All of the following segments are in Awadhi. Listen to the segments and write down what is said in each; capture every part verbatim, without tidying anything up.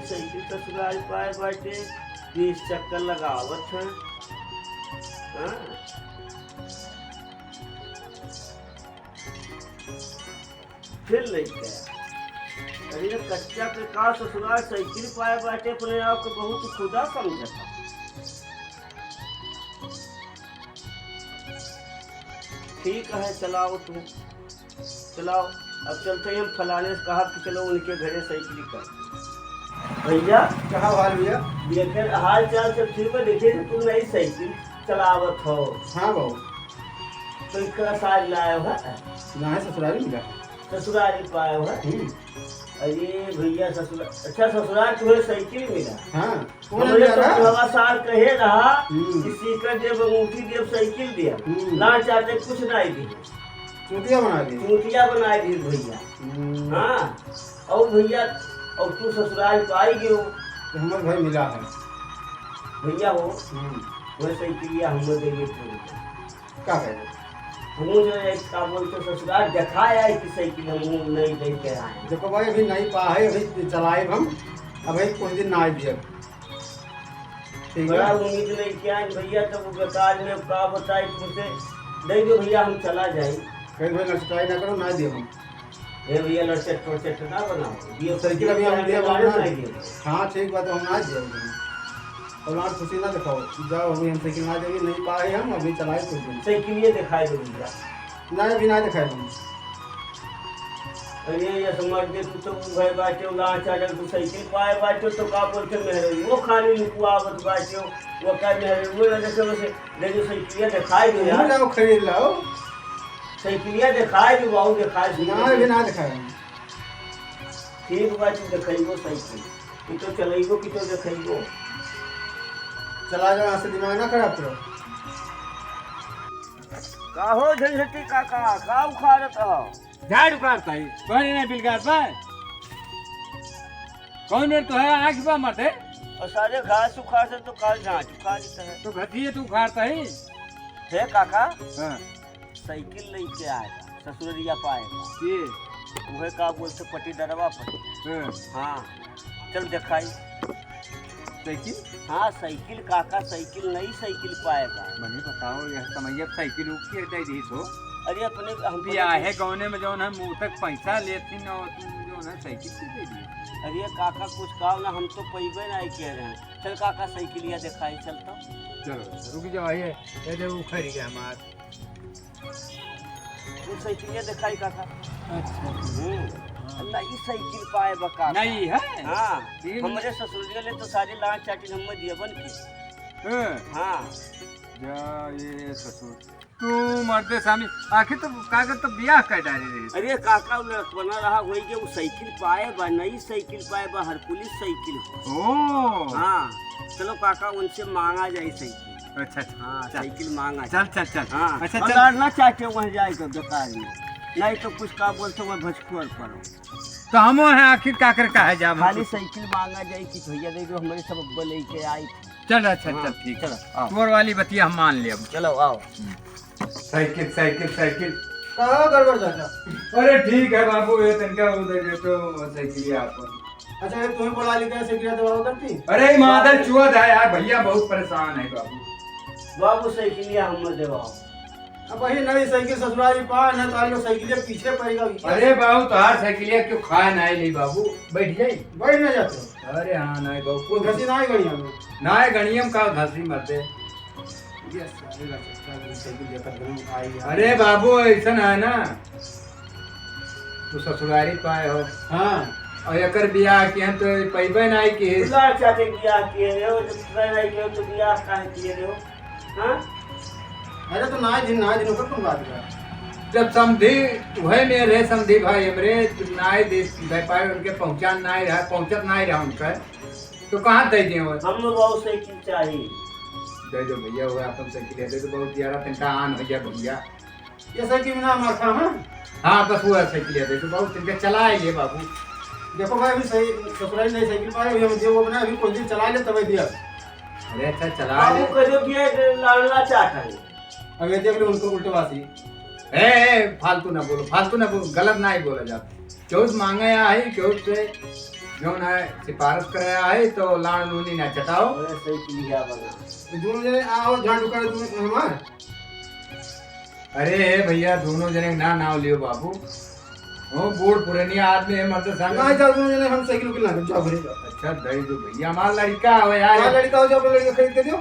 साइकिल ससुराल पाए बाटे, बीस चक्कर लगावत है। हाँ? फिर लइका, अरे, कच्चा के का ससुराल साइकिल पाए बाटे, अपने आप को बहुत खुदा समझता। ठीक है, चलाओ तू, चलाओ। अब चलते हैं हम फलाने से कहा कि चलो उनके घरे साइकिल कर। भैया, का हाल भैया? देखे हाल चाल सब ठीक बा, देखे कि तू नई साइकिल चलावत हो। हाँ बाबू। तो इकरा साज लायो है? ना है, ससुरारी मिला। ससुरारी पायो है? हम्म। अरे भैया, ससुरा-, अच्छा, ससुराल तुम्हें साइकिल मिला? हाँ। कौन हमरे मिला तो रहा? बुढ़वा सार कहे रहा हम्म। कि सीकर देब, अंगूठी देब, साइकिल देब। हम्म। लाड़ चाटे कुछ नाई दी। चूतिया बना दी। चूतिया बना दी भैया। हम्म। हाँ। और भैया, और तू ससुराल तो आई गयो। तो हमारे भाई मिला है। भैया हो, हम्म। वह साइकिलिया हमको दे दे तू। का कहे? हमहू जो है, का बोलते ससुराल देखाए आए कि साइकिल हमहू नई लेके आए। देखो भाई, अभी नई पा है, अभी चलाए हम, अभी कुछ दिन ना आए दिया। ठीक है? बड़ा उम्मीद नहीं किया है भैया, तब वो बेकार में का बताए तुमसे, दे दो भैया, हम चला जाए। कहीं भाई लड़चटाई ना करो, ना दियो हम। ए भैया, लड़चट टोचट ना बनाओ। ये साइकिल अभी हम दिया गाड़ी बनाओ। नहीं दिया। हाँ, ठीक बात, हम ना दिया। और लाड़ खुशी ना दिखाओ। जाओ, अभी हम साइकिल ना देंगे, नहीं पाए हम, अभी चलाए कुछ दिन। साइकिल ये दिखाए दो भैया। नहीं, अभी ना दिखाए हम। अरे, ये समझ दे, तू तो भाई बाटे, लाड़ चाटल, तू साइकिल पाए बाटे, तो का बोलते मेहरे, वो खाली लुकुआवत बाटे, वो का मेहरे, वो लगे से वैसे, दे दो साइकिल, ये दिखाए दो यार। जाओ, खरीद लाओ। साइकिलिया देखाए भी बाबू, देखाए भी ना, अभी ना देखाए। ठीक बा, तू देखइबो साइकिल। कि तो चलइबो, कि तो देखइबो। चला जाओ, यहाँ से दिमाग ना खराब करो। का हो झंझटी काका, का उखाड़त हो? झाड़ उखाड़ता है, तोहरे नहीं बिलगात बा। कौन बेर तोहरा आँख बा मते? और सारे घास उखाड़ से तो काल झाड़ उखाड़ देता है। तो घटिए तू उखाड़ता है? हे काका, हाँ। साइकिल लेके आएगा, ससुररिया पाएगा। के? उहे का बोलते पटीदरवा पर। हाँ। हाँ, चल देखाई। साइकिल? हाँ, साइकिल काका, साइकिल, नई साइकिल पाएगा। मने बताओ, यह समैया साइकिल उके दे दी तो। अरे अपने हम बियाहे गौने में जौन है मुँह तक पैसा लेती न, तुम जौन है साइकिल की दे दी। अरे काका कुछ कहो ना, हम तो पैबे नहीं कह रहे हैं। चल काका साइकिलिया देखाई, चल तो। चलो, रुक जाओ, ये, ये जो उखड़ गया हमार। तू साइकिलिया देखाई काका। अच्छा। हम्म। हाँ। नई साइकिल पाए बा काका। नई है? हाँ। तीन हमरे ससुरिया ले तो सारी लाड़ चाटी हमें दिया बन के। हाँ। हाँ। जा ये ससुर। तू मर्दे सामी, आखिर तो कागज तो बियाह कर डाले रहे। अरे काका, वो लड़कपना रहा, वही के वो साइकिल पाए बा, नई साइकिल पाए बा, हरकुलिस साइकिल हो। ओ। हाँ, चलो काका, उनसे मांगा जाए साइकिल। अच्छा, अच्छा, हाँ, चल। साइकिल मांगा चल, जाए। चल, चल। हाँ, अच्छा, और चल। लड़ना चाहते वहाँ जाए तो बेकार में, नहीं तो कुछ का बोलते वहाँ भचकुअर पड़ो। तो हम हैं आखिर का कर कहा जा, खाली साइकिल मांगा जाए कि भैया दे दो, हमारे सब अब्बा लेके आए थे। चल, अच्छा, हाँ, चल, ठीक। चलो, आओ। तोर वाली बतिया हम मान ले अब। चलो, आओ। हम्म। Cycle, cycle, cycle. का हो गड़बड़ चाचा? अरे ठीक है बाबू, ये तनका वो दे दे तो साइकिल ही आपन। अच्छा, ये तुम्हें बोला लिखा है, साइकिल दबाओ करती? अरे मादर चुआ था यार, भैया बहुत परेशान है बाबू। बाबू साइकिल ही हम दबाओ। अब वही नई साइकिल ससुरारी पा, ना तो आइयो साइकिल के पीछे पड़ेगा। अरे बाबू, तोहार साइकिलिया क्यों खाए ना आई बाबू? बैठ जाई। बैठ ना जाते हो। अरे हाँ, ना बाबू, वो घसी ना आई गड़िया में। ना आई गड़िया में का घसी मरते। ये सारे लचकता भी साइकिल लेकर घूम आई यार। अरे बाबू, ऐसा ना है ना, तू ससुरारी पाए हो। हाँ। और एकर बियाह किहन तो पैबे ना आई कि। दुलार चाचे बियाह किए रहे हो, जब पैबे ना आई किए हो, तो बियाह काहे किए रहे हो? हाँ? अरे तो नाय दिन, नाय दिन ओकर कौन बात बा? जब समधी, वही में रहे समधी भाई हमरे, नाय दे, दे पाए उनके पहुँचान नाय रहा, पहुँचत नाय रहा उनका, तो कहाँ दे दिए वो? हम लोग और साइकिल चाहिए। दे दो भैया, वो अपन साइकिल दे दो, बहुत ज्यादा तनका आन हो गया भैया। ये साइकिल में नाम रखा है? हाँ, बस वो साइकिल दे दो, बहुत तनका चलाए ये बाबू। देखो भाई, अभी सही, ससुराल नहीं साइकिल पाए, अभी हम जो वो बना, अभी कुछ दिन चला ले तबे दिया। अरे अच्छा, चला बाबू ले। कहियो कि एक लाड़ला चाट है। अब ये देख लो उनको उल्टवासी। ए, ए, फालतू ना बोलो, फालतू ना बोलो, गलत ना ही बोला जाता। केहू से मांगे या है, केहू से जौन है सिफारिश करे आए तो लाड़ नूनी ना चटाओ। अरे सही चीज है बना। तो दोनों जने आओ, झाड़ू कर दूं हमार। अरे हे भैया, दोनों जने ना नाव लियो बाबू। हो, बूढ़ पुरानी आदमी है, मर्द संग। ना जाओ, दोनों जने हम साइकिल उकिल ना, जाओ घरे जाओ। अच्छा, दे दो भैया, हमारा लड़का हो यार। हाँ, लड़का हो, जाओ, अपने लड़का खरीद के दो।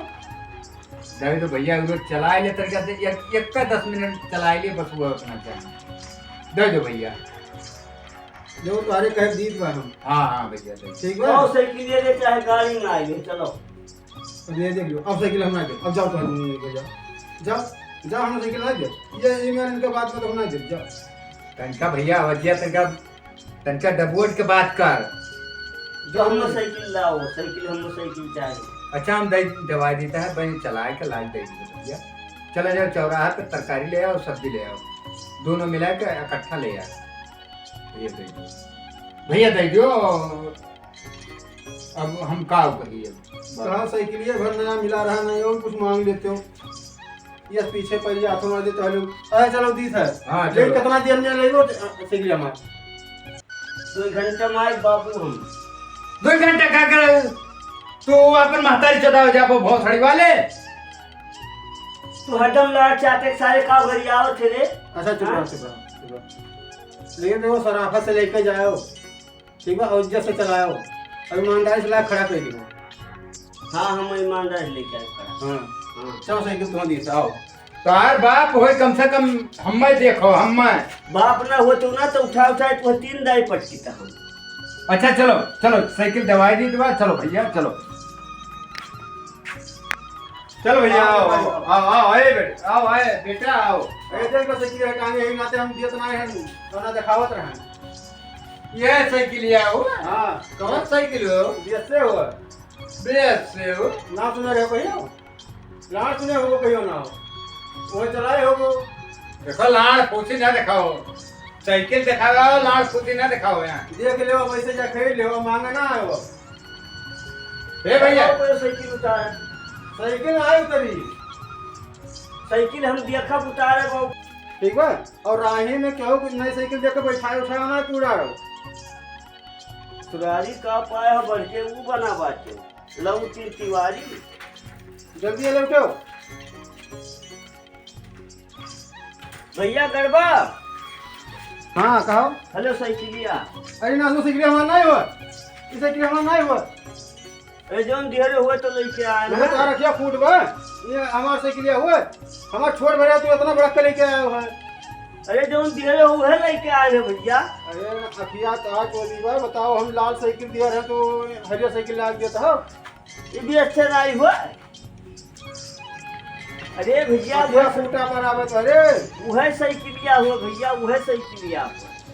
दे दो भैया, वो चला ले तरीका से, एक, एक का दस मिनट चला ले, बस वो अपना क्या। दे दो भैया। जो तुम्हारे कहे दीत बा हम। हाँ, हाँ भैया, दे दो। ठीक बा? और साइकिल ले ले, चाहे गाड़ी में आइए, चलो। अब ये देख लो, अब साइकिल हम ना दे, अब जाओ, तुम ये ले जाओ, जाओ, जाओ, हम साइकिल ना दे। ये, ये मैं इनके बात में तो हम ना दे, जाओ। तनका भैया, अवधिया तनका, तनका डबोट के बात कर। जो हम साइकिल लाओ, साइकिल, हम साइकिल चाहे। अच्छा, हम दे, दवाई देता है, भाई, चलाए के लाए दे दीजिए भैया। चला जाओ चौराहा पे, तरकारी ले आओ, सब्जी ले आओ, दोनों मिला के इकट्ठा ले आओ। ये दे दो भैया, दे दो। अब हम का कहिए? कहा साइकिलिया भर नया मिला रहा, नहीं और कुछ मांग लेते हो। ये पीछे पड़ जाते हो, मार देते हो। अरे चलो, दीस है। हाँ, लेकिन चलो। कितना देर में ले लो, अ, साइकिलिया मार। दो घंटा में आए बाबू हम। दो घंटा का करे? तू अपन महतारी चोदा हो जा, वो भोसड़ी वाले। तू हरदम लाड़ चाटे सारे का भरी आवत है रे। अच्छा, चुप रहो, हाँ? चुप रहो, चुप रहो। लेकिन देखो, सराफत से लेके जाओ। ठीक बा, और इज्जत से चलाओ, और ईमानदारी से ला खड़ा कर दो। हाँ, हम ईमानदारी से लेके आए खड़ा। हाँ। हाँ। चलो, साइकिल तुम दी, आओ। तार बाप होए, कम से कम हम्मे देखो, हम्मे। बाप ना हो तो ना, तो उठा उठा के तीन दाई पटकी था हम। अच्छा, चलो, चलो, साइकिल दवाई दी दवा, चलो भैया, चलो। चलो भैया, आओ, आओ, आओ, आओ, आओ, ए बेटा, आओ, ए बेटा, आओ। ए, देख लो, साइकिल है, टांगे है, नाते हम दियत ना है, तो ना दिखावत रहन। ये साइकिल ये हो? हाँ। कौन साइकिल हो? बीएस से हो। बीएस से हो? ना सुने रहे कहियो? लाड़ सुने हो कहियो ना हो? वो चलाए हो वो? देखो, लाड़ पूछी ना दिखाओ। साइकिल दिखाओ, लाड़ पूछी ना दिखाओ यहाँ। देख ले, वैसे जा खरीद ले, मांगे ना आए वो। ए भैया। आओ, कोई साइकिल उतारे। साइकिल ना उतरी। साइकिल हम देखब उतारे बाबू। ठीक बा? और राही में केहू कुछ नई साइकिल देख के बैठाए उठाए ना तू उड़ाओ। सुरारी का पाए हो बढ़ के ऊ बना बाटे। लऊ तीन तिवारी। जल्दी आ लौटो। भैया गड़बा। हाँ, कहो। हेलो साइकिलिया। अरे ना, साइकिलिया हमार नाहीं हुआ। ई साइकिलिया हमार नाहीं हुआ। अरे जौन दिहरे हुए तो लेके आए ना। तारा क्या फूट बा? ये हमार साइकिलिया हुआ। हमार छोट भैया तू इतना बड़ा के लेके आयो है। अरे जौन दिहरे हुए लेके आए रे भैया। अरे अखिया का चोरी बा, बताओ हम लाल साइकिल दिया रहे तो हरियर साइकिल ला दिया था। ये भी अच्छे नाहीं हुआ। अरे भैया, अरे वह फूटा पर आवत, अरे। उहे साइकिलिया हो भैया, उहे साइकिलिया हो।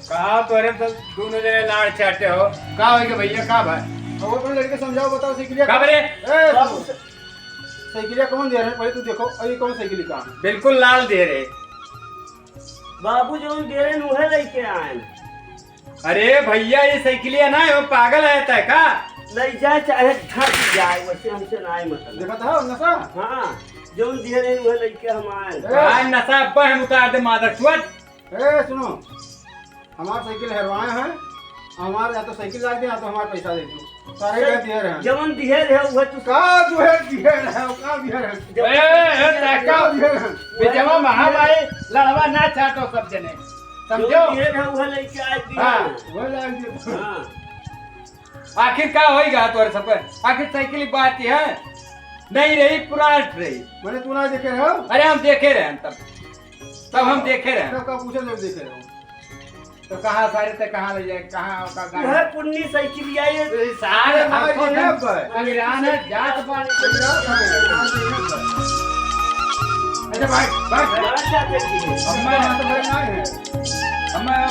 कहा तोरे तो दोनों जने लाड़ चाटे हो। का होई के भैया, का भाई? अब अपने लड़के समझाओ, बताओ साइकिलिया का बरे? ए, बाबू से- साइकिलिया कौन दे रहे हैं? पहले तू देखो, अरे कौन साइकिल का? बिल्कुल लाल दे रहे। बाबू जौन दे रहे हैं, उहे लेके आए। अरे भैया, ये साइकिलिया ना है, वो पागल है तय का? ले जाए चाहे धस जाए, वैसे हमसे ना आए मतलब। देखा था नशा? हाँ, जौन दिए रहे वह लेके हम आए। ए! भाई नशा अब्बा हम उतार दे मादर चुअत। ए, सुनो, हमार साइकिल हरवाए हैं, हमार या तो साइकिल ला दे या तो हमार पैसा दे दो। सारे का दिए रहे। जवन दिए रहे वह तू का जो है दिए रहे, का दिए रहे? ए, ए, तय का? का दिए रहे? बेचवा महामारी लड़वा ना चाटो सब जने। समझो? जो दिए रहे, वह लेके आए दिए। हाँ, वह लाग दिए। हाँ। आखिर का होई गा तोरे सब? आखिर साइकिल की बात ही है, नहीं रही, पुराट रही। मैंने तू ना देखे रहे हो? अरे हम देखे रहे हैं तब, तब हम देखे रहे हैं। तब का पूछे जब देखे रहे हो? तो कहाँ सारे ते कहाँ ले जाए, कहाँ का गाड़ी? वह पुन्नी साइकिल आई है। ए, सारे अरे, हम तो हमारे सब ये पर। अंगरान है, जात बात। अच्छा भाई, भाई। कहाँ जाते थे? अब मैं यहाँ तो बड़ा ना है। अब मैं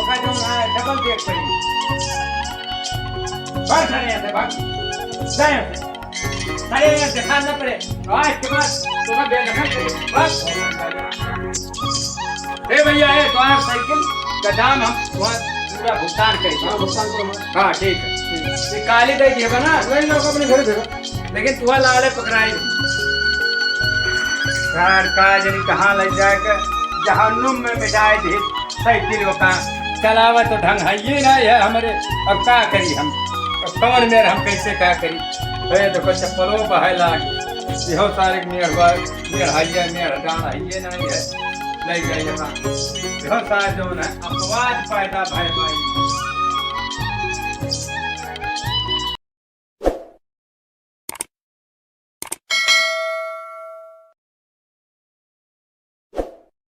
ओका जो है, डबल देख पड़ी। भाग सारे यहाँ से, भाग। जा यहाँ से। सारे यहाँ देखा ना पड़े। आज के बाद तुम्हें बेदखल करिए। बस। ए भैया, ए, तुम्हारा साइकिल का दाम हम वहाँ पूरा भुगतान करेंगे। हाँ, भुगतान करो। हाँ, ठीक है। ठीक। ये काली दे दिए बना। नहीं, लोग अपने घर भेजो। लेकिन तुम्हारा लाड़े पकड़ाई। सरकार जनी कहाँ ले जाए के जहन्नुम में मिटाए दे साइकिल का। चलावे तो ढंग है ये ना है हमारे। अब का करी हम? अब कौन मेड़ हम कैसे का करी? अरे देखो, चप्पलो बहाय लाग। इहो सारे मेड़ बा, मेड़ हइये, मेड़ डांड़ हइये नहीं है। नहीं गए यहाँ। इहो सारे जौन है, अपवाद पैदा भय भाई।